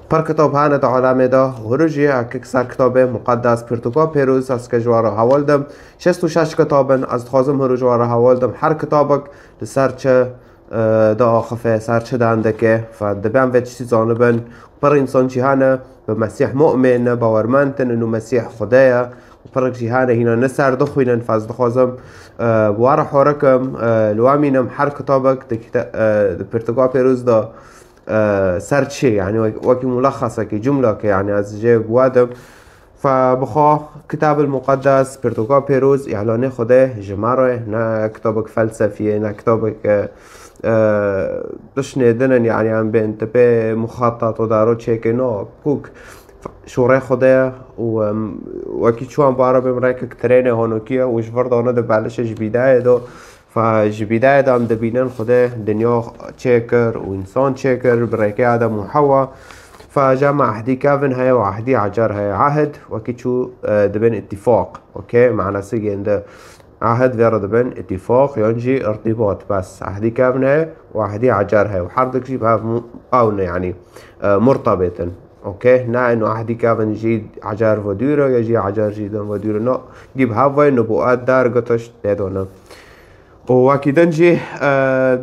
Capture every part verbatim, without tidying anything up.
Pir kitab hene di alemê de, hûrû jî eke ser kitabê muqeddes, pirtûka pêroz, ez ke ji we re hewl dim. Şêst û şeş kitab in, ez dixwazim hûrû ji we re hewl dim. Her kitabek li ser çi, e, diaxife, ser çi dendike. Fe dibe em vê tiştî zanibin. Pir însan jî hene, bi Mesîh mu'min ne, bawermend in, û Mesîh Xwedê ye. Û pirek jî hene hîna ne ser dixwînin. Fe ez dixwazim, e, bi we re hûr kim, e, li we mînim her kitabek di kita-, e, di pirtûka pêroz de e, ser çi, yani wek-, wekî mulexesekî, cumleke, yani ez jê bi we dim. Fe bixwe Kitab el Muqeddes, pirtûka pêroz, îlanê Xwedê ji me re, ne kitabek felsefî ye, ne kitabek, e, e, tiştê din in, yani em bên tu pê muxatat û daro çêkê, no, kûk şûrê Xwedê ye û, em, wekî çiwan bi we re bêm rêkek trênê honokî ye û ji vir dane di belişê ji bîdayê do. Fe ji bîdayê de em dibînin Xwedê dinya çêkir û însan çêkir bi rêkê Adem û Hewa. Fe ji me ehdî kevin heye û ehdî ecar heye. Ehd wekî çû, e, dibin îtîfaq. Okey, manasî gênde. Ehd vê re dibin îtîfaq yan jî irtîbat. Bes ehdî kevin heye û ehdî ecar heye. Û her dik jî bi hev mu-, ew ne, yani, e, murtebit in. Okey, ne eno ehdî kevin jî ecar ve dûr e ya jî ecar jî din ve dûr e. No, gî bi hev ve nubuwet, derg, tişt tê de ne. û wekî din jî, e,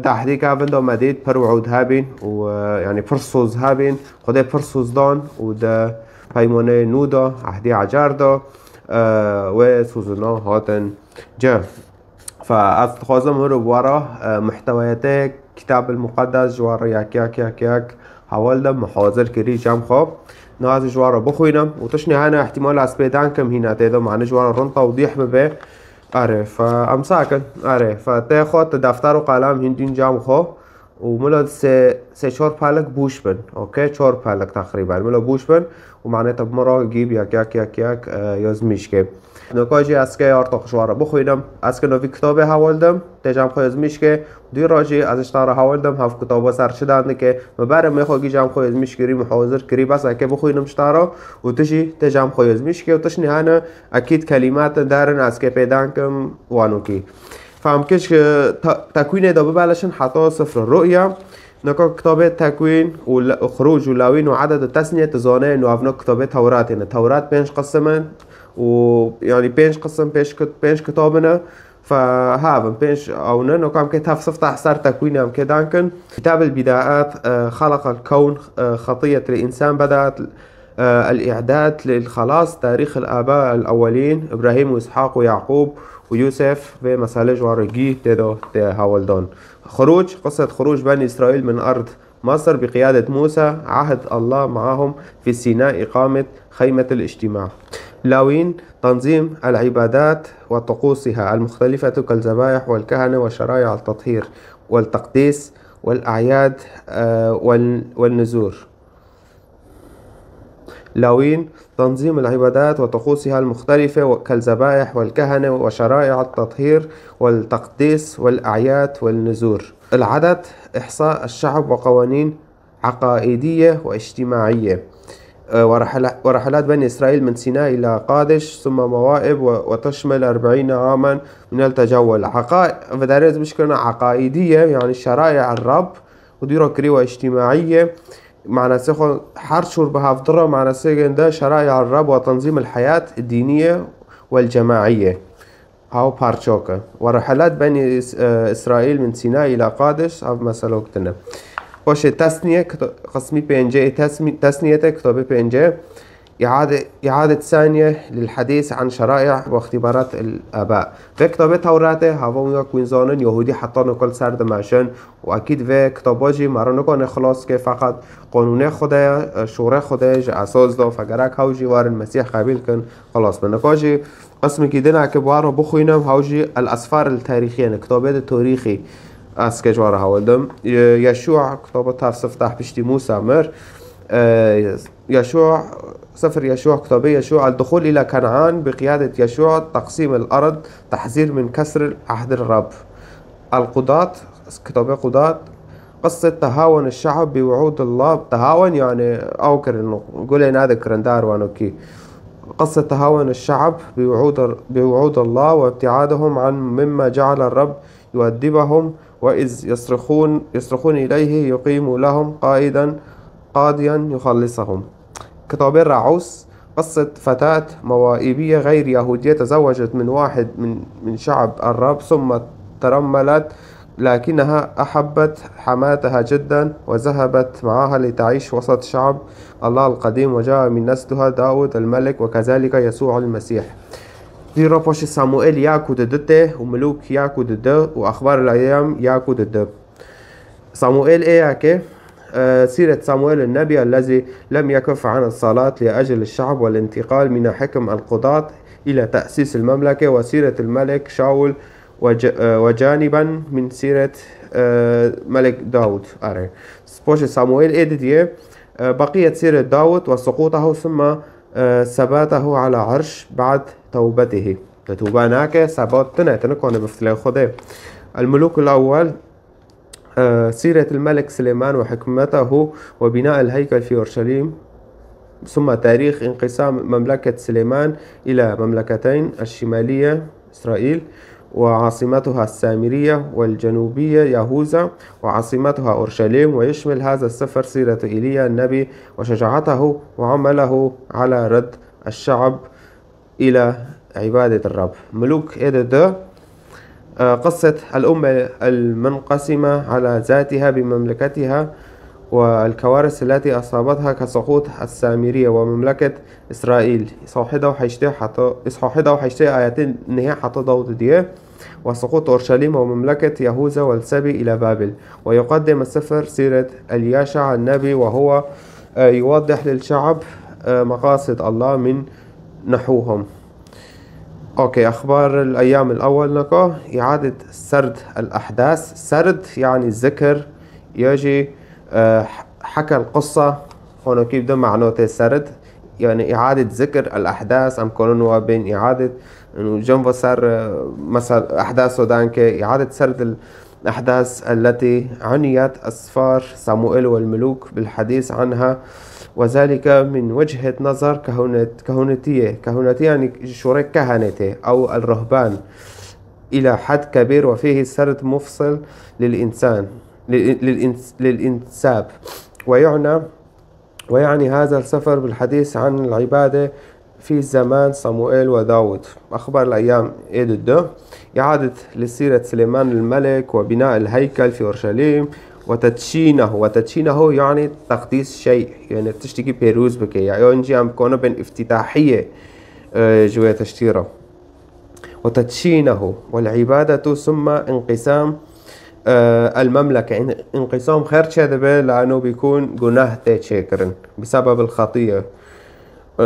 di ehdî kevin de me dît pir wûd hebîn û, e, yani pir soz hebîn. Xwedê pir soz dan û di peymanê nû de, ehdî ecar de, e, wê sozina hatin cih. Fe ez dixwazim hûrû bi we re, e, muhteweyetê Kitab el Muqeddes ji we re yek yek yek yek hewl de muhazir kirî cem xwe. Niha ez ji we re bixwînim û tiştê hene, ihtimal ez pê deng kim hîna tê de, mane ji we re rind tewdîh bibe. Erê, fe em sakin. Erê, fe tê xwe tu defter û qelem hîn dîn cam xwe û mila sê, sê çar pelek bûş bin. Okey, çar pelek teqrîben. Mila bûş bin û mane te bi min re gîb yek, yek, yek, yek, e, yazmîşkê. Noka jî ez kê artox ji we re bixwînim. Ez kê novî kitabê hewl dim, tê cam xwe yazmîşkê. Dû re jî ez ji te re hewl dim, hev kitaba ser çi dan dike. Me berê me xwe gî cam xwe yazmîş kirî, muhazir kirî, bes eke bixwînim ji te re û tu jî tê cam xwe yazmîşkê û tiştê hene, Ekîd kelîmat derin ez kê pê deng kim wanokî. Fe em kê ji te-, tekwînê de bibelişin heta sifr ru'ya. Neka kitabê tekwîn û le-, xuruc û lewîn û eded û tesniye tu zanê, û evna kitabê Tewratê ne. Tewrat pênc qisim in û, yani pênc qisim, pênc kit-, pênc kitab ne. Fe havin pênc ew ne. Neka em kê tev sifteh ser tekwînê em kê deng kin. Kitab el Bidaat, e, xeleq el kewn, e, xetiyet el însan bedat, آه، الإعداد للخلاص، تاريخ الآباء الأولين، إبراهيم وإسحاق ويعقوب ويوسف، vê meselê ji wan re gî tê de tê hewldan. خروج، قصة خروج بني إسرائيل من أرض مصر بقيادة موسى، عهد الله معهم في سيناء، إقامة خيمة الاجتماع. لاوين، تنظيم العبادات وطقوسها المختلفة كالذبائح والكهنة وشرائع التطهير والتقديس والأعياد، آه، وال-، والنذور. لاوين، تنظيم العبادات وطقوسها المختلفة و-، كالذبائح والكهنة وشرائع التطهير والتقديس والأعياد والنذور. العدد، إحصاء الشعب وقوانين عقائدية واجتماعية. آه، ورحلا-، ورحلات بني إسرائيل من سيناء إلى قادش، ثم موائب و-، وتشمل أربعين عاما من التجول. عقا-، في دارية مشكلة عقائدية، يعني شرائع الرب، وديرة كريوة اجتماعية، معناته خو هر شور بهاف ضرة، معناته جنده شرائع الرب وتنظيم الحياة الدينية والجماعية. هاو بارتشوكا. ورحلات بني إس-، آه، إسرائيل من سيناء إلى قادش، هاو مسألة وقتنا. باشه، تثنية، كت-، قسمي بينجي، تثمي-، تثنية، كتابي بينجي. إعادة، إعادة ثانية للحديث عن شرائع واختبارات الآباء. Vê kitabê Tewratê, hava wî ya ku înzanên Yahûdî heta nokal ser dimeşin û ekîd vê kitaba jî me re nikane xilas ke, feqet qanûnê Xwedê ye, şûrê Xwedê ji esas da, fe gerek hew jî werin Mesîh qebîl kin, xilas bin. Nika jî qismekî din eke bi we re bixwînim, hew jî El Esfar El Tarîxî, yani kitabê de tarîxî, ez ke ji we re hewl dim. Ye-, Yeşûa, kitaba tev sifteh piştî Mûsa mir. E, يشوع، سفر يشوع، كتابي يشوع، الدخول إلى كنعان بقيادة يشوع، تقسيم الأرض، تحذير من كسر عهد الرب. القضاة، كتابي قضاة، قصة تهاون الشعب بوعود الله. تهاون يعني أوكر إنه قولي نادى كرندار وانوكي. قصة تهاون الشعب بوعود، بوعود الله وابتعادهم عن مما جعل الرب يؤدبهم، وإذ يصرخون، يصرخون إليه يقيم لهم قائدا قاضيا يخلصهم. Kitabê Raus, قصة فتاة موائبية غير يهودية تزوجت من واحد من، من شعب الرب، ثم ترملت، لكنها أحبت حماتها جدا وذهبت معها لتعيش وسط شعب الله القديم، وجاء من نسلها داود الملك وكذلك يسوع المسيح. Dî ropoşê Samuel ya ku di du tê û Milûk ya ku di du û Axbar el Eyyam ya ku di du. Samuel ê ya ke, e, سيرة صموئيل النبي الذي لم يكف عن الصلاة لأجل الشعب والانتقال من حكم القضاة إلى تأسيس المملكة، وسيرة الملك شاول وج-، e, وجانبا من سيرة, e, ملك داود. Are. Poşê Samuel ê di diye, e, بقية سيرة داود وسقوطه ثم, e, ثباته على عرش بعد توبته. Te tûbe nake, sebat tine, te nikane biftilê Xwedê. الملوك الأول, e, سيرة الملك سليمان وحكمته وبناء الهيكل في أورشليم، ثم تاريخ انقسام مملكة سليمان إلى مملكتين، الشمالية إسرائيل وعاصمتها السامرية، والجنوبية يهوذا وعاصمتها أورشليم. ويشمل هذا السفر سيرة إيليا النبي وشجاعته وعمله على رد الشعب إلى عبادة الرب. Milûk ê di du, e, قصة الأمة المنقسمة على ذاتها بمملكتها والكوارث التي أصابتها كسقوط السامرية ومملكة إسرائيل. Îsha heda û heştê heta, îsha heda û heştê ayetê nehê heta dawt diye. وسقوط أورشليم ومملكة يهوذا والسبي إلى بابل. ويقدم السفر سيرة الياشع النبي وهو, آه، يوضح للشعب, آه، مقاصد الله من نحوهم. أوكي, أخبار الأيام الأول نكو إعادة سرد الأحداث. سرد يعني ذكر, يجي, آه، حكى القصة. هون كيف ده معناته سرد, يعني إعادة ذكر الأحداث, أم كونون وبين إعادة, إنه جنب سر, آه، مثل أحداث ودانك، إعادة سرد الأحداث التي عنيت أسفار صموئيل والملوك بالحديث عنها، وذلك من وجهة نظر كهنوت-، كهنوتية. كهنوتية يعني شوري كهنته أو الرهبان إلى حد كبير، وفيه سرد مفصل للإنسان، لل-، للإنس-، للإنساب. ويعنى ويعني هذا السفر بالحديث عن العبادة في زمان صموئيل وداود. أخبار الأيام ê di du. إعادة لسيرة سليمان الملك وبناء الهيكل في أورشليم وتدشينه. وتدشينه يعني تقديس شيء, يعني tiştekî pêroz bike. يعني, yan jî em konibin افتتاحية, e, ji wê tiştî re. وتدشينه والعبادة ثم انقسام, e, المملكة. İn-, انقسام xêr çêdibe, لأنه بيكون gunah tê çêkirin بسبب الخطية. E,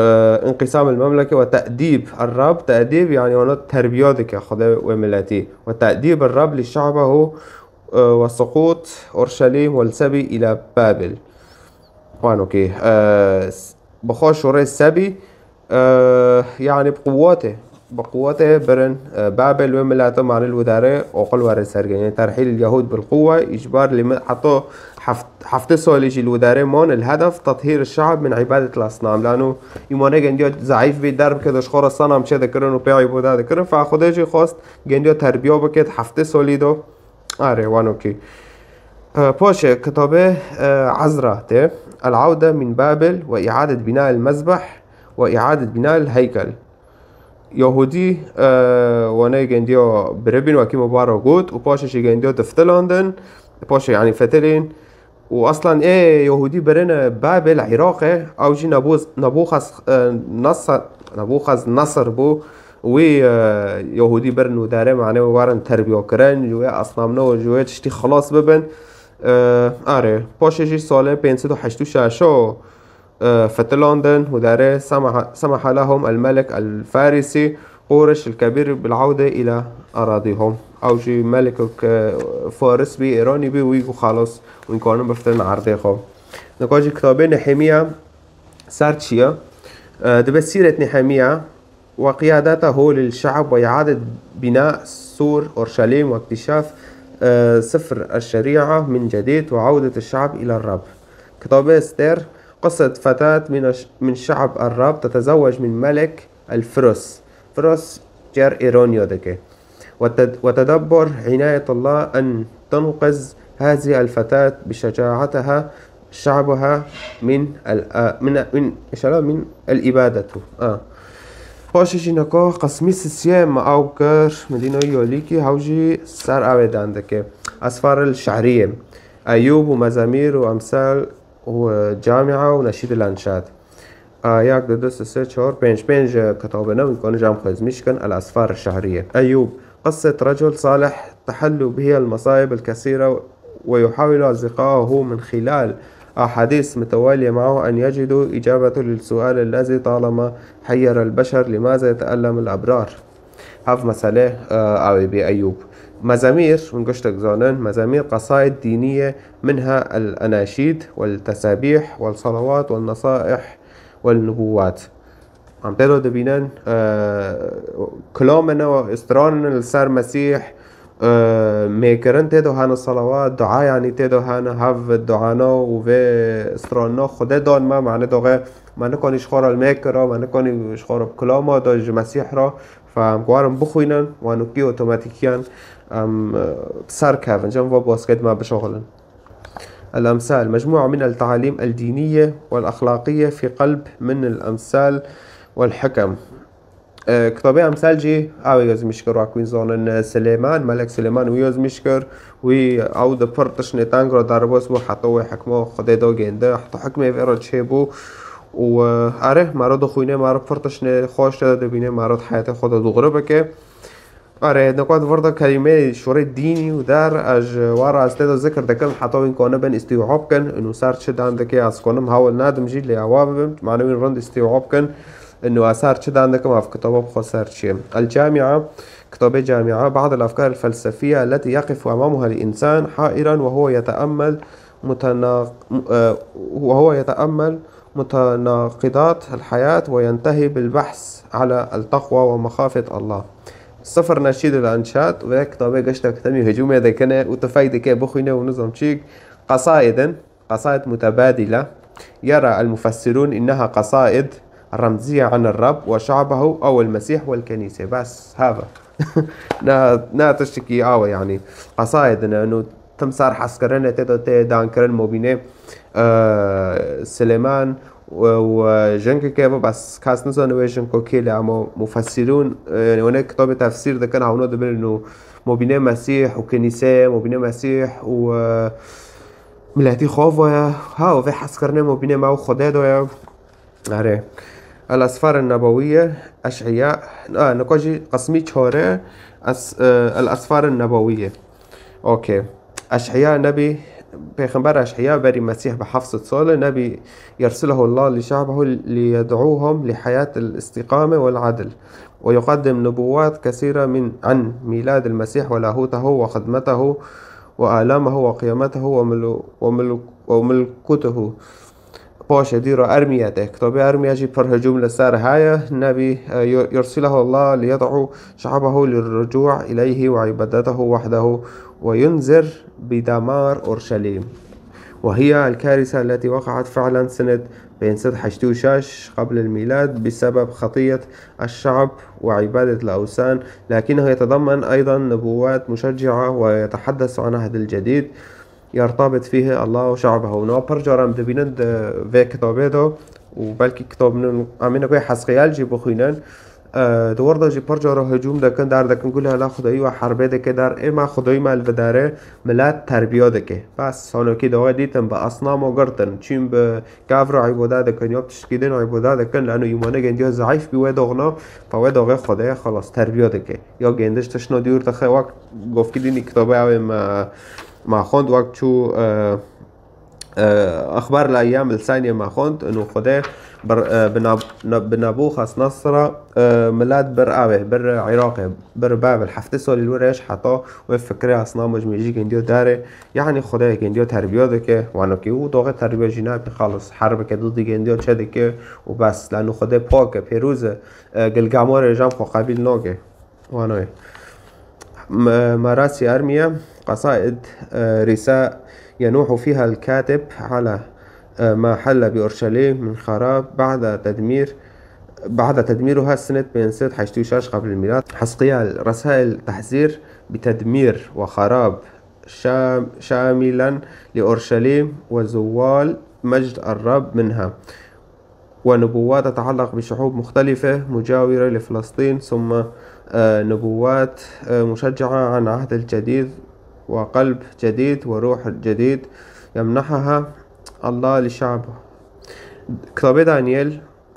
انقسام المملكة وتأديب الرب. تأديب يعني wana terbiya dike Xwedê wê miletî. وتأديب الرب لشعبه, e, وسقوط أورشليم والسبي إلى بابل. Wan okey. E, s-, bi xwe şûrê sebî, e, yani bi quwetê, bi quwetê birin, e, Babel wê milete mane li wê derê oqil were sergen. Yani terhîl yahûd bil quwe, îcbar li min heta heft-, heftê solî jî li wê derê mon, il hedef tethîr şe'b min îbadet l asnam. Lano îmane gendiya zeîf bî, derbike de ji xwe re sanam çê dikirin û pê îbada dikirin. Fa Xwedê jî xwest gendiya terbiya bike di heftê solî de. Are, wan okey. E, poşê kitabê, e, Ezra tê, العودة من بابل وإعادة بناء المذبح وإعادة بناء الهيكل. Yahûdî, e, wana gendiya biribîn wekî me bara got û paşê jî gendiya diftilandin. Paşê, yani fetelîn. Û aslan ê Yahûdî birine Babel, Iraqê, ew jî Nebûz-, Nebûxaz-, e, Nasr, Nebûxaz Nasr bû. Wî, e, Yahûdî birin û derê mane wê werin terbiya kirin, ji wê asnamne û ji wê tiştî xilas bibin. E, are, paşê jî salê pênc sed û heşt û şeş o, e, fetilandin û derê semaha-, semaha lehum el-melik el-Farîsî Qûriş el-Kebîr bil-awde îla eradîhum. Ew jî melikek, e, Faris bî, Îranî bî, wî ku xelas, wî kanin biftin erdê xwe. Nika jî kitabê Nehemiya ser çi ye? E, dibe Sîret Nehemiya وقيادته للشعب وإعادة بناء سور أورشليم واكتشاف, e, سفر الشريعة من جديد وعودة الشعب إلى الرب. Kitabê Ester, قصة فتاة من الش-، من شعب الرب تتزوج من ملك الفرس. Firos cer Îranî dike. وتد-، وتدبر عناية الله أن تنقذ هذه الفتاة بشجاعتها شعبها من ال-، آه، من، من، إن شاء الله من الإبادة. آه. Paşê jî neka qismî sisiyê me aw kir, Medîna Yolîkî, hew jî ser awê dan dike. Esfar el şehriyê. Eyûb û mezamîr û emsal û camia û neşîd el enşad. A, yek, du, du, sê, sê, çar, pênc, pênc, e, kitabê ne, wî kanî jam xwezmîş kin, El Esfar Şehriye. Eyûb, قصة رجل صالح تحل به المصائب الكثيرة ويحاول أصدقاؤه من خلال أحاديث متوالية معه أن يجدوا إجابة للسؤال الذي طالما حير البشر: لماذا يتألم الأبرار؟ Hev mesele, e, awê bê Eyûb. Mezamîr, hûn giştek zanin, mezamîr qesaid dînî ye, منها الأناشيد والتسابيح والصلوات والنصائح والنبوات. Em tê de dibînin, e, kilame ne, stranên li ser Mesîh, e, mêkirin tê de hene, salawat, duayanî tê de hene, hev duana û vê stranina Xwedê dan me, mane doxê me nikanî ji xwe re li mêkira, me nikanî ji xwe re bi kilama da ji Mesîh re, fe em karin bixwînin, wanokî otomatîkiyan em, e, ser kevin, cem va baskê me bişoxilin. الأمثال، مجموعة من التعاليم الدينية والأخلاقية في قلب من الأمثال والحكم. E, kitabê emsal jî awê yazmîş kir, wek wî zanin, e, Silêman, Melek Silêman wî yazmîş kir, wî ew di pir tiştê teng re derbas bû, heta wê hikma Xwedê da gêndi, heta hikmê vê re çêbû. Û, e, erê, me re dixwîne, me re pir tiştê xweş tê de dibîne, me re di heyatê xwe de dûgre bike. Erê, neka di vir de kelîmeyê şûrê dînî û der, ez ji wan re ez tê de zikir dikim, heta wîn kane bin îstîwab kin, û ser çi dan dike, ez konim hewil nadim jî lê ewa bibim, mane wîn rind îstîwab kin, û ez ser çi dan dikim, ev kitaba bi xwe ser çi ye. الجامعة، kitabê Camia، بعض الأفكار الفلسفية التي يقف أمامها الإنسان حائرا وهو يتأمل متنا-، وهو يتأمل متناقضات الحياة وينتهي بالبحث على التقوى ومخافة الله. Sifir Neşîd el Enşad, vê kitabê giştek temî hicûmê dikine û tifek dike bixwîne û nizam çîk. Qesaid in, qesaid mutebadîle. يرى المفسرون إنها قصائد رمزية عن الرب وشعبه أو المسيح والكنيسة. Bes, hava. Na, na tiştekî awe, yanî. Qesaid in, eno tim ser hezkirinê tê de tê dankirin mobînê, e, Silêman û, û jingekê ve, bes kes nizane wê jinko kê, lê ama mufessirûn, e, yanî wene kitabê tefsîr dikin, hewna dibin û mobînê Mesîh û kinîseyê, mobînê Mesîh û, e, miletî xwe ve ye. Ha, û vê hezkirinê mobînê me û Xwedê de ye. Erê. الأسفار النبوية، أشعياء. آه، نقاجي قسمي تشوري. أس-، آه، الأسفار النبوية. أوكي. أشعياء نبي، Pêxember Eş'eya berî Mesîh bi heft sed sal e, Nebî يرسله الله لشعبه ليدعوهم لحياة الاستقامة والعدل، ويقدم نبوات كثيرة من، عن ميلاد المسيح ولاهوته وخدمته وآلامه وقيامته وملو-، وملو-، وملكوته. Paşê dî re Ermiye tê. Kitabê Ermiye jî pir hicûm li ser heye. Nebî, e, yu-, يرسله الله ليدعو شعبه للرجوع إليه وعبادته وحده وينذر بدمار أورشليم، وهي الكارثة التي وقعت فعلا سنة pênc sed heştê û şeş قبل الميلاد بسبب خطية الشعب وعبادة الأوثان، لكنه يتضمن أيضا نبوات مشجعة ويتحدث عن عهد الجديد يرتبط فيه الله وشعبه. Û niha pir cara em dibînin di vê kitabê de û belkî kitabên em ê nekê Hezqiyal jî bixwînin. E, di wir de jî pir cara hicûm dikin, der dikin, gule hela Xwedayî we herbê dike der, ê me Xwedayî me li vidare, milet terbiya dike. Bes, hanokî dawê dîtin bi asnamo girtin, çîn bi Gav re îbade dikin, ya bi tiştkî din îbade dikin, lano îmane gendiya zeîf bî wê doxna, pa wê doxê Xwedê xelas terbiya dike. Ya gendiş tiştna dûr dixe, wek govkî dînî kitabê ew ê me, me xwend, wek çû, e, e, Exbar el-Eyyam li Saniyê me xwend, ino Xwedê bir, e, bi Nab-, na-, bi Nebûxasnesra, e, milet bir ew ê, bir Iraqê, bir Babil, heftê salî li wir êş heta wê fikirê asnamo ji mêjî gendiya derê, Yanî Xwedê gendiya terbiya dike, wanokî û doxê terbiya jî nabî, xalis herbike didî gendiya çê dike û bes. Lano Xwedê pak e, pêroz e, e, gilgamorê jam xwe qebîl nake. Wanoye. M-, مراسي أرميا، قصائد، آه، رثاء ينوح فيها الكاتب على، آه، ما حل بأورشليم من خراب بعد تدمير، بعد تدميرها سنة pênc sed heştê û şeş قبل الميلاد. Hezqiyal، رسائل تحذير بتدمير وخراب شام-، شاملا لأورشليم وزوال مجد الرب منها، ونبوات تتعلق بشعوب مختلفة مجاورة لفلسطين، ثم، آه، نبوات، آه، مشجعة عن عهد الجديد وقلب جديد وروح جديد يمنحها الله لشعبه. Kitabê Daniel،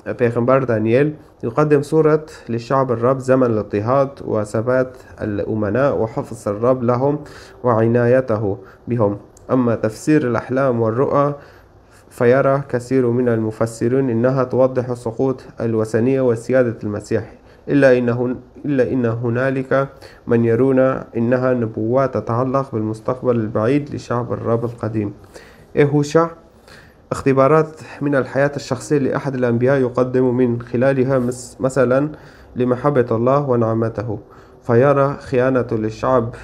Pêxember Daniel، يقدم صورة لشعب الرب زمن الاضطهاد وثبات الأمناء وحفظ الرب لهم وعنايته بهم. أما تفسير الأحلام والرؤى فيرى كثير من المفسرين إنها توضح سقوط الوثنية وسيادة المسيح، إلا إنه، إلا إن هنالك من يرون إنها نبوات تتعلق بالمستقبل البعيد لشعب الرب القديم. Ê Hûşa، اختبارات من الحياة الشخصية لأحد الأنبياء يقدم من خلالها مس-، مثلا لمحبة الله ونعمته، فيرى خيانة للشعب،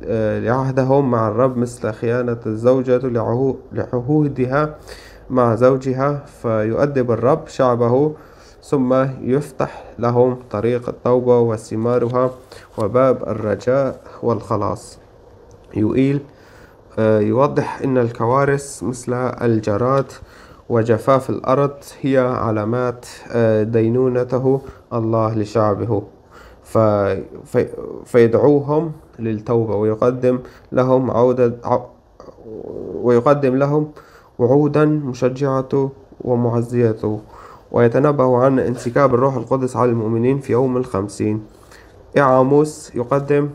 آه، لعهدهم مع الرب مثل خيانة الزوجة لعهو-، لعهودها مع زوجها، فيؤدب الرب شعبه ثم يفتح لهم طريق التوبة وثمارها وباب الرجاء والخلاص. يوئيل، آه، يوضح إن الكوارث مثل الجراد وجفاف الأرض هي علامات، آه، دينونته الله لشعبه. ف-، في-، فيدعوهم للتوبة ويقدم لهم عودة، ع-، ويقدم لهم وعودا مشجعة ومعزية، ويتنبأ عن انسكاب الروح القدس على المؤمنين في يوم الخمسين. إعاموس يقدم،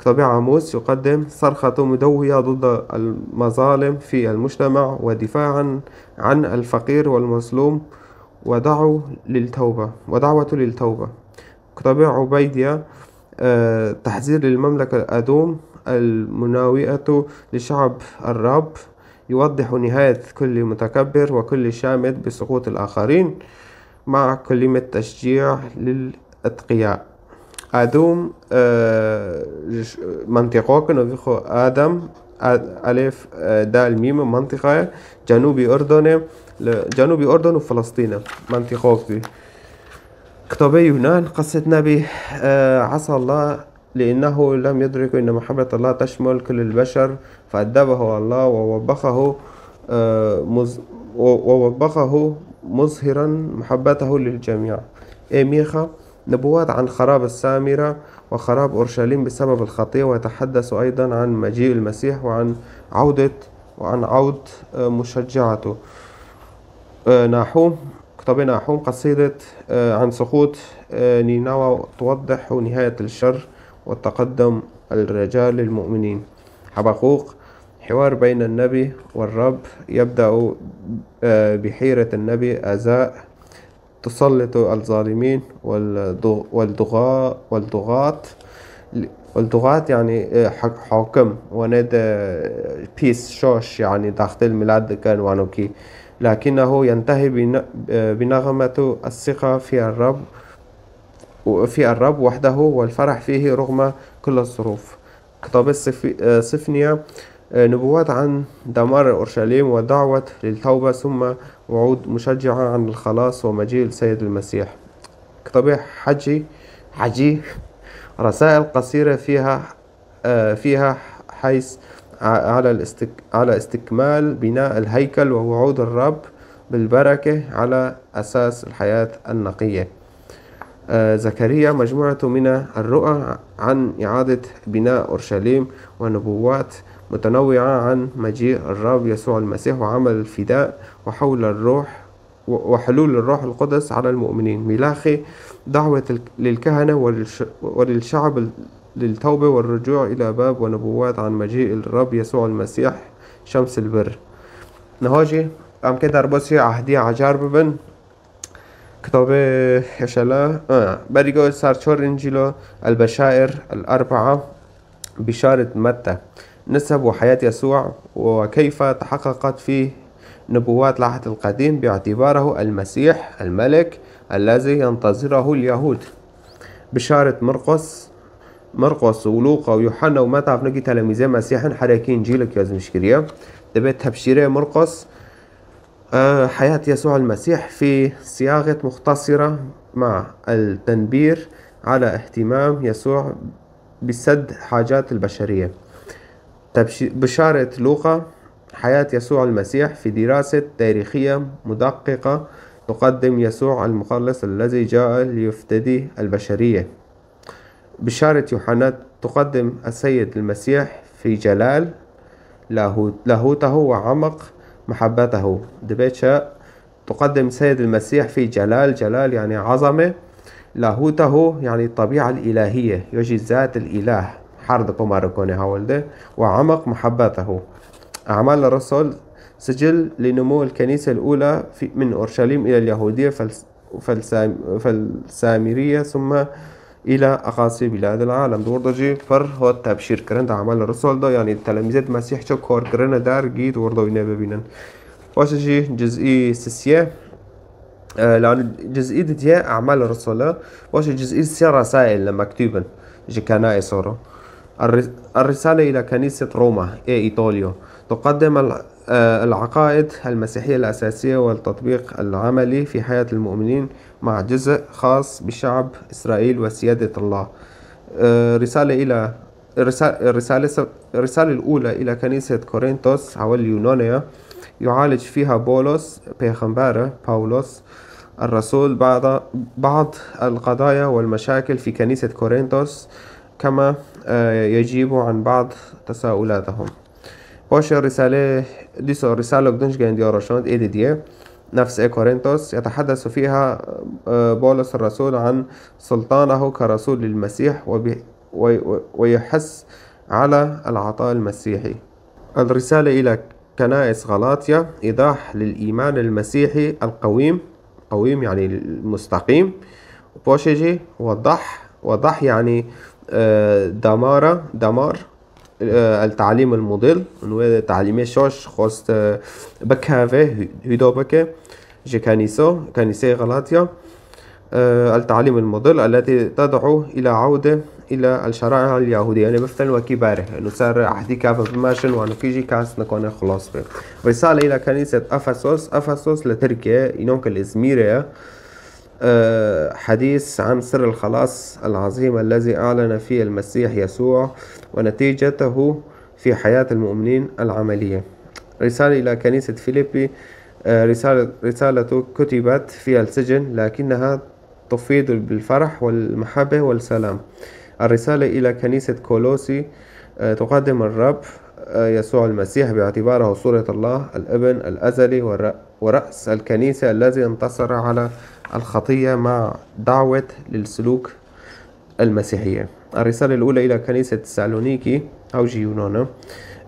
كتاب إعاموس يقدم صرخة مدوية ضد المظالم في المجتمع ودفاعا عن الفقير والمظلوم، ودعوا للتوبة، ودعوة للتوبة. كتاب عبيدية، آه، تحذير للمملكة الأدوم المناوئة لشعب الرب، يوضح نهاية كل متكبر وكل شامت بسقوط الآخرين، مع كلمة تشجيع للأتقياء. أدوم، آه، ج-، منطقة كنو بيخو آدم، آ-، ألف، آه، دال ميم، منطقة جنوبي أردن، ل-، جنوبي أردن وفلسطين، منطقة بي. كتابي يونان، قصة نبي، آه، عصى الله لأنه لم يدرك أن محبة الله تشمل كل البشر، فأدبه الله ووبخه، آه، مز-، و-، ووبخه مظهرا محبته للجميع. Ê Mîxa، نبوات عن خراب السامرة وخراب أورشليم بسبب الخطية، ويتحدث أيضا عن مجيء المسيح وعن عودة، وعن عود، آه، مشجعته. آه، ناحوم، كتاب ناحوم قصيدة، آه، عن سقوط، آه، نينوى، توضح نهاية الشر وتقدم الرجاء للمؤمنين. حبقوق، حوار بين النبي والرب يبدأ، آه، بحيرة النبي آزاء تسلط الظالمين والضغ-، والضغا-، والضغاة، والضغاة يعني، آه، حك-، حاكم ونادى peace شوش، يعني داخل الميلاد كان وانوكي، لكنه ينتهي بن-، آه، بنغمة الثقة في الرب، وفي الرب وحده والفرح فيه رغم كل الظروف. كتاب السف-، آه، سفنية، آه، نبوات عن دمار أورشليم ودعوة للتوبة، ثم وعود مشجعة عن الخلاص ومجيء السيد المسيح. كتاب حجي، حجي، رسائل قصيرة فيها، آه، فيها حيث ع-، على الاستك-، على استكمال بناء الهيكل ووعود الرب بالبركة على أساس الحياة النقية. آه، زكريا مجموعة من الرؤى عن إعادة بناء أورشليم ونبوات متنوعة عن مجيء الرب يسوع المسيح وعمل الفداء وحول الروح، و-، وحلول الروح القدس على المؤمنين. ملاخي دعوة ال-، للكهنة وللش-، وللشعب ال-، للتوبة والرجوع إلى باب ونبوات عن مجيء الرب يسوع المسيح شمس البر. نهاجي أم كده ربوسي عهدي عجار ببن. Kitabê Heşela, a, berî ku ser çar Încîla, البشائر الأربعة، بشارة متى، نسب وحياة يسوع وكيف تحققت فيه نبوات العهد القديم باعتباره المسيح الملك الذي ينتظره اليهود. بشارة مرقس، مرقس ولوقا ويوحنا ومتى، ev hinekî telemîzê Mesîh in, her yekî Încîlek yazmîş kiriye. Dibê tebşîrê Mirqos، آه، حياة يسوع المسيح في صياغة مختصرة مع التنبير على اهتمام يسوع بسد حاجات البشرية. تبشي-، بشارة لوقا، حياة يسوع المسيح في دراسة تاريخية مدققة، تقدم يسوع المخلص الذي جاء ليفتدي البشرية. بشارة يوحنا تقدم السيد المسيح في جلال لاهوت-، لاهوته وعمق محبته. دبيتشا تقدم سيد المسيح في جلال، جلال يعني عظمة، لاهوته يعني الطبيعة الإلهية، يجي ذات الإله، حرد بوماركوني هاولده، وعمق محبته. أعمال الرسل سجل لنمو الكنيسة الأولى في، من أورشليم إلى اليهودية فالس-، فالسام-، فالسامرية ثم إلى أقاصي بلاد العالم. Di wir de jî pir hat tebşîrkirin di Emal Risal de, yanî telemîzêt Mesîh çi kar kirine dergî di wir de wî nebibînin. Paşê jî cizî sisiye, e, yanî cizî didiye Emal Risal e. Paşê cizî sisiye Resail le mektûbin ji Kenaîsa re. الر-، الرسالة إلى كنيسة روما، إيه، إيطاليا، تقدم ال-، آه، العقائد المسيحية الأساسية والتطبيق العملي في حياة المؤمنين مع جزء خاص بشعب إسرائيل وسيادة الله. آه، رسالة إلى، رسا-، رسالة س-، الرسالة الأولى إلى كنيسة كورنثوس، هاولا Yûnanê ye، يعالج فيها بولس pêxember e، Paulus الرسول، بعض، بعض القضايا والمشاكل في كنيسة كورنثوس، كما، آه، يجيب عن بعض تساؤلاتهم. Paşê Rîsalê, dîsa Rîsalek din ji gendiya roşand ê didiye, نفس إيه كورنثوس، يتحدث فيها، آه، بولس الرسول عن سلطانه كرسول للمسيح وب-، و-، و-، ويحث على العطاء المسيحي. الرسالة إلى كنائس غلاطيا، إيضاح للإيمان المسيحي القويم، قويم يعني المستقيم، وبوشيجي وضح، وضح يعني، آه، دمارة، دمار، آه، التعليم المضل، إنه تعليمê şaş xwest، آه، bikeve، hü-، hüda bike. Ji Kenîsa, Kenîseyê Galatya, e, التعليم المضل التي تدعو إلى عودة إلى الشرائع اليهودية. Yani biftin wekî berê. Nû ser ehdî keve bimeşin, wanokî jî kes nikane xilas be. رسالة إلى كنيسة أفسس، أفسس li Tirkiye، înon ke li Îzmîrê ye. E, حديث عن سر الخلاص العظيم الذي أعلن فيه المسيح يسوع ونتيجته في حياة المؤمنين العملية. رسالة إلى كنيسة فيليبي، آه، رسالة، رسالة كتبت في السجن، لكنها تفيض بالفرح والمحبة والسلام. الرسالة إلى كنيسة كولوسي، آه، تقدم الرب، آه، يسوع المسيح باعتباره صورة الله الابن الأزلي والر-، ورأس الكنيسة الذي انتصر على الخطية مع دعوة للسلوك المسيحية. الرسالة الأولى إلى كنيسة تسالونيكي، أو جيونانا،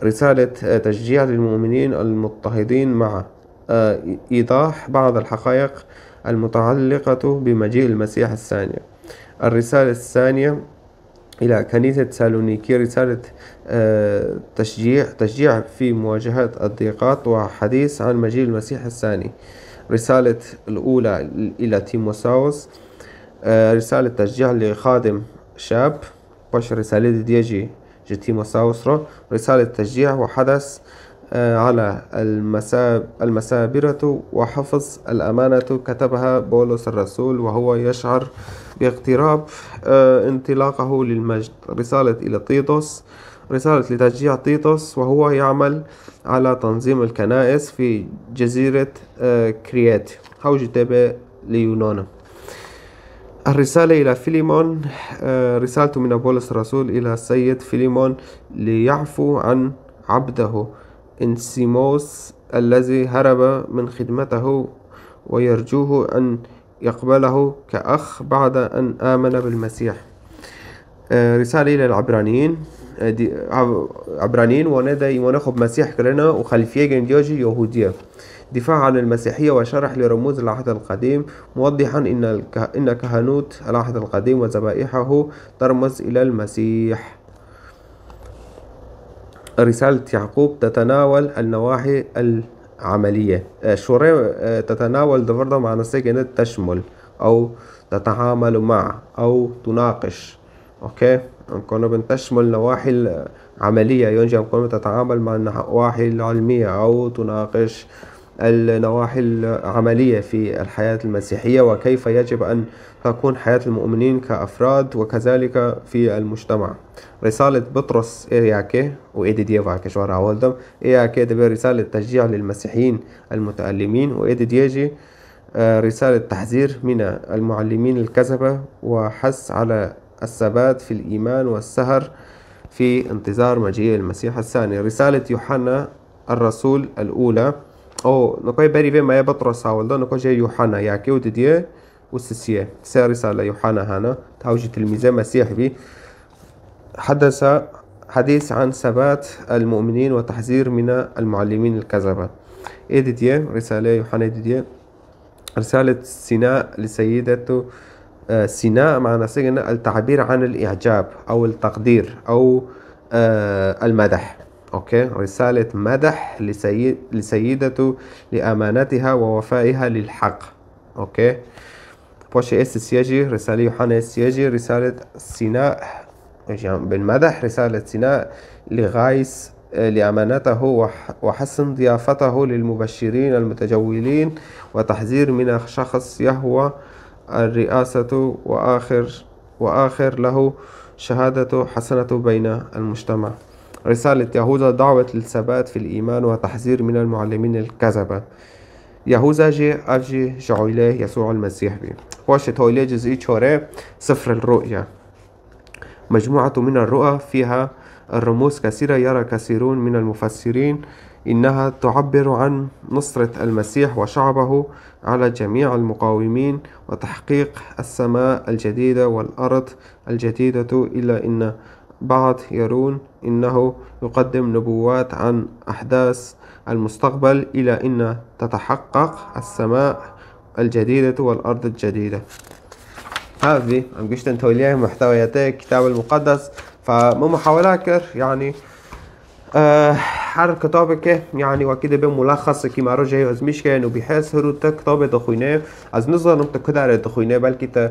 رسالة، آه، تشجيع للمؤمنين المضطهدين مع، آه، إيضاح بعض الحقائق المتعلقة بمجيء المسيح الثاني. الرسالة الثانية إلى كنيسة تسالونيكي، رسالة، آه، تشجيع، تشجيع في مواجهة الضيقات وحديث عن مجيء المسيح الثاني. رسالة الأولى إلى تيموساوس، آه، رسالة تشجيع لخادم شاب، باش رسالة ديجي جي تيموساوس رو، رسالة تشجيع وحدث، آه، على المسا-، المسابرة وحفظ الأمانة كتبها بولس الرسول وهو يشعر باقتراب، آه، انطلاقه للمجد. رسالة إلى تيتوس، رسالة لتشجيع تيتوس وهو يعمل على تنظيم الكنائس في جزيرة، آه، كريت. هاو جتبه ليونانا. الرسالة إلى فيليمون، آه، رسالة من بولس الرسول إلى السيد فيليمون ليعفو عن عبده إنسيموس الذي هرب من خدمته ويرجوه أن يقبله كأخ بعد أن آمن بالمسيح. آه، رسالة إلى العبرانيين، آه، دي-، عب-، عبرانيين wane de îmana xwe bi Mesîh kirine û xelfiyê gendiya jî Yahûdî ye. دفاع عن المسيحية وشرح لرموز العهد القديم، موضحا إن الك-، إن كهنوت العهد القديم وذبائحه ترمز إلى المسيح. رسالة يعقوب تتناول النواحي العملية. آه، شوري، آه، تتناول دفرضة مع نسيجنة تشمل أو تتعامل مع أو تناقش. أوكي؟ أم كونو بن تشمل نواحي العملية، يونجي أم كونو تتعامل مع النواحي العلمية أو تناقش. النواحي العملية في الحياة المسيحية، وكيف يجب أن تكون حياة المؤمنين كأفراد وكذلك في المجتمع. رسالة بطرس إياكي وإيدي ديفا كشوار عوالدم إياكي دبي رسالة تشجيع للمسيحيين المتألمين، وإيدي ديجي، آه، رسالة تحذير من المعلمين الكذبة وحث على الثبات في الإيمان والسهر في انتظار مجيء المسيح الثاني. رسالة يوحنا الرسول الأولى. أو نكوي بري في ما يبطرس هاولدا، نكو جاي يوحنا ياكي ودديه وسسيه. سي رسالة يوحنا هانا، تاوجي تلميذه مسيح بي. حدث حديث عن ثبات المؤمنين وتحذير من المعلمين الكذبة. إيديديه، رسالة يوحنا إيديديه. رسالة سيناء لسيدته. آه، سيناء معنى سجن التعبير عن الإعجاب أو التقدير أو، آه، المدح. أوكي، رسالة مدح لسيد-، لسيدته لأمانتها ووفائها للحق. أوكي. بوشي إس سياجي، رسالة يوحنا إس سياجي، رسالة سيناء، يعني بالمدح، رسالة سيناء لغايس، آه، لأمانته وح-، وحسن ضيافته للمبشرين المتجولين، وتحذير من شخص يهوى الرئاسة وآخر، وآخر له شهادة حسنة بين المجتمع. رسالة يهوذا دعوة للثبات في الإيمان وتحذير من المعلمين الكذبة. يهوذا جي أفجي جعيله يسوع المسيح بي. بوشة هولي جزئي تشوري سفر الرؤيا. مجموعة من الرؤى فيها الرموز كثيرة، يرى كثيرون من المفسرين إنها تعبر عن نصرة المسيح وشعبه على جميع المقاومين وتحقيق السماء الجديدة والأرض الجديدة، إلا إن بعض يرون إنه يقدم نبوات عن أحداث المستقبل، إلى أن تتحقق السماء الجديدة والأرض الجديدة. هذه عم قشتن توليه محتويات الكتاب المقدس، فما محاولة كر، يعني، آه، هر كتابك، يعني، وكده بين ملخص كي ما رجع يزميش كان وبحيث هرو تا كتاب دخوينه. از نظرم تا كدار دخوينه، بلكي تا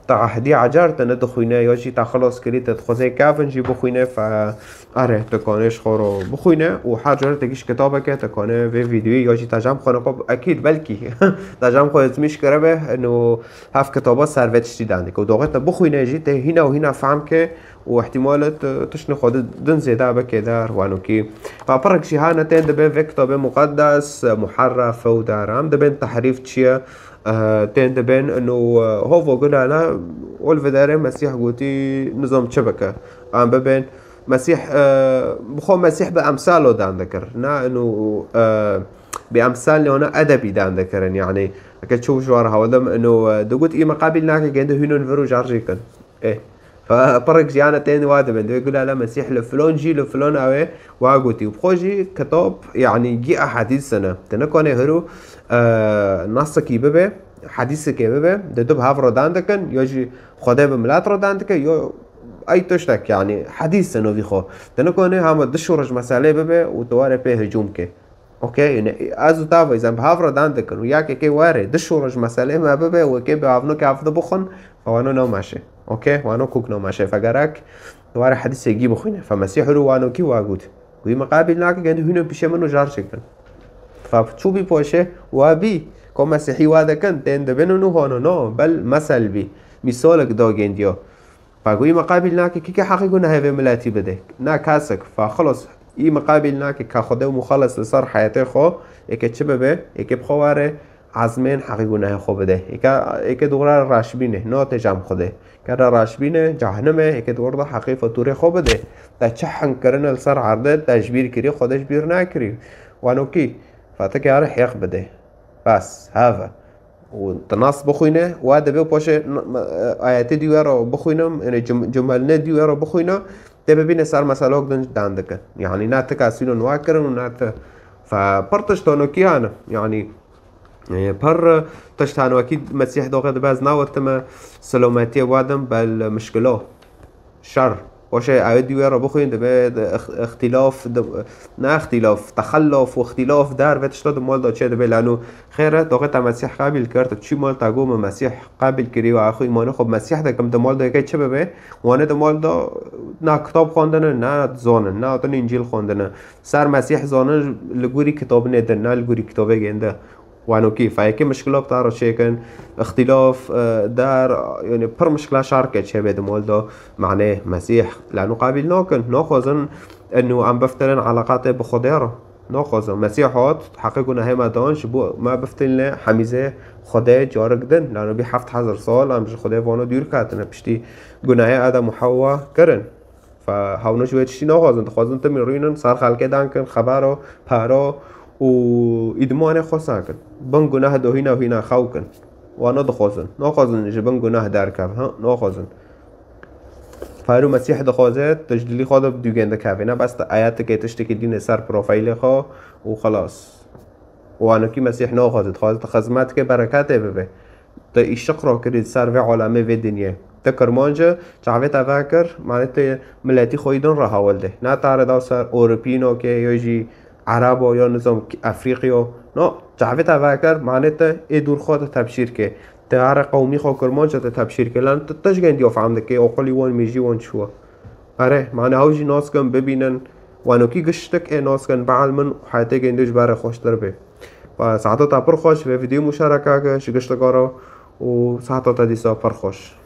تا عهدی عجار تا ندخوینه، یا جی تا خلاص کری تا دخوازه کافن جی بخوینه، فا آره، تا کانه اش خورو بخوینه و هر جاره تا گیش کتابه که تا کانه وی ویدیوی یا جی تا جام خونه خو اکید بلکی تا جام خو ازمیش کره به انو هفت کتابا سر وی تشتی دنده که و دوغه تا بخوینه جی تا هینا و هینا فهم که و احتمال تا تشن خود دن زیده بکه در وانو کی. فا پرک جی هانه تین دبه وی کتاب مقدس محرف و دارم دبن تحریف چیه. آه، تین دبن انو، آه، هو گل انا اول وداره مسیح گوتی نظام چه بکه؟ آم ببن مسیح، آه، بخو مسیح به امثال و دان دکر. نه انو، آه، به امثال نه اونا ادبی دان دکرن. یعنی، اکه چو جوار هاودم انو، آه، دگوت ای مقابل ناکه گنده هینون ورو جارجی کن. ايه. فپرک جیانه تین واده بن. دوی گل انا مسیح لفلون جی لفلون اوه واگوتی. و بخو جی کتاب، یعنی، گی احادیث سنه. تنه کنه هرو، آه، نصکی ببه، حدیث که ببه، ده دو به هاو ردان دکن، یا جی خدا به ملات ردان دکن، یا ای تشتک، یعنی، حدیث سنه وی خو. تنه کنه همه دشورش مسئله ببه و تواره په هجوم که. اوکی، یعنی، از و تاوی زن به هاو ردان دکن و یا که که واره دشورش مسئله ما ببه و که به هاونو که هفته بخون، فوانو نامشه. اوکی، وانو کوک نامشه. فگرک واره حدیث گی بخوینه. فمسیح رو وانو کی واگوت. گوی مقابل ناکه گند هینو پیش منو جار چکن. فچو بی پوشه و بی کو مسیحی واده کن تین دبن و نو هانو نو، بل مثل بی. مثالک دا گندیا. فگوی مقابل ناکه کی که حقی گناه وی ملاتی بده. نا کاسک. فخلص. ای مقابل ناکه که خدا و مخلص لسر حیاته خو، یکه چه ببه، یکه بخواره، عزمین حقی گناه خو بده. یکه، یکه دوره راشبینه، نو تجام خوده. کره راشبینه، جهنمه، یکه دور ده حقی فطوره خو بده. تا چه حن کرن لسر عرضه، تجبیر کری، خودش بیر نکری. وانو کی، فاتکه اره حق بده. بس، هاوه. و تناس بخوینه، و دبه پاشه ن-، م-، آیتی دیوه رو بخوینم، یعنی جم-، جملنه دیوه رو بخوینم، دبه بینه سر مسئله دن-، دان دکن. یعنی نه تکاسینو نوا کرن و نه ت-، فپرتش تانو کیانه. یعنی، اه، پر تشت هانوکی مسیح دوغه دبه از ناوتمه سلامتی وادم بل مشکلو. شر. Paşê ew dî wê re bixwîn, dibe de ix-, ixtîlaf, di-, ne ixtîlaf, texelluf û ixtîlaf der vê tişta di mal de çê dibe. Lano xêr e, doxê te Mesîh qebîl kir, tu çî mal te got min Mesîh qebîl kirî û xwe îmanê xwe bi Mesîh dikim, di mal de yekê çi bibe? Wane di mal de ne kitab xwendine, ne zanin, ne hatin Încîl xwendine. Ser Mesîh zanin li gorî kitabinê din, ne li gorî kitabê gênde. Wanokî, fayekê mişkila bi te re çêkin, ixtîlaf, e, der, yani pir mişkila şer ke çêbe di mal de, manê Mesîh, lano qebîl nakin, naxwazin inu em biftirin eleqatê bi Xwedê re. Naxwazin. Mesîh hat, heqê gunahê me dan, ji bo me biftin lê hemîzê Xwedê carik din. Lano bî heft hezar sal em ji Xwedê vano dûr ketine, piştî gunahê Adam û Hewa kirin. Fe hewno ji wê tiştî naxwazin, dixwazin timî rûnin, ser xelkê dan kin, xebero, paro û îdmanê xwe sakin. Bin gunah dohîna hîna xew kin. Wana dixwazin. Naxwazin ji bin gunah derkev, ha? Naxwazin. Paro Mesîh dixwaze, tu ji dilî xwe de bi dûgên dikevê. Ne bes tu eyetikê tiştekî dînê ser profîlê xwe û xelas. Wanokî Mesîh naxwaze, dixwaze tu xizmet ke bereketê bibe. Tu îşiq rakirî ser vê alemê, vê dinyê. Tu Kirmanc e, çavê te vekir, manê tu miletî xwe yî din re hewil de. Ne tare da ser Ewropîno ke, yo jî Erebo, yo nizam Efrîqiyo. No, çavê te vekir, manê tu ê dûr xwe tu tebşîr ke. Tu here qewmî xwe Kirmanc e tu tebşîr ke. Lan tu tişt gendiyo fehm dike, oqilî wan, mêjî wan çi wa. Erê, manê hew jî nas kin, bibînin. Wanokî giştik ê nas kin, bielmin û heyetê gêndê ji ber re xweştir bê. Ve saeta te pir xweş, vê vîdeo muşareke ke ji giştika re û saeta te dîsa pir xweş.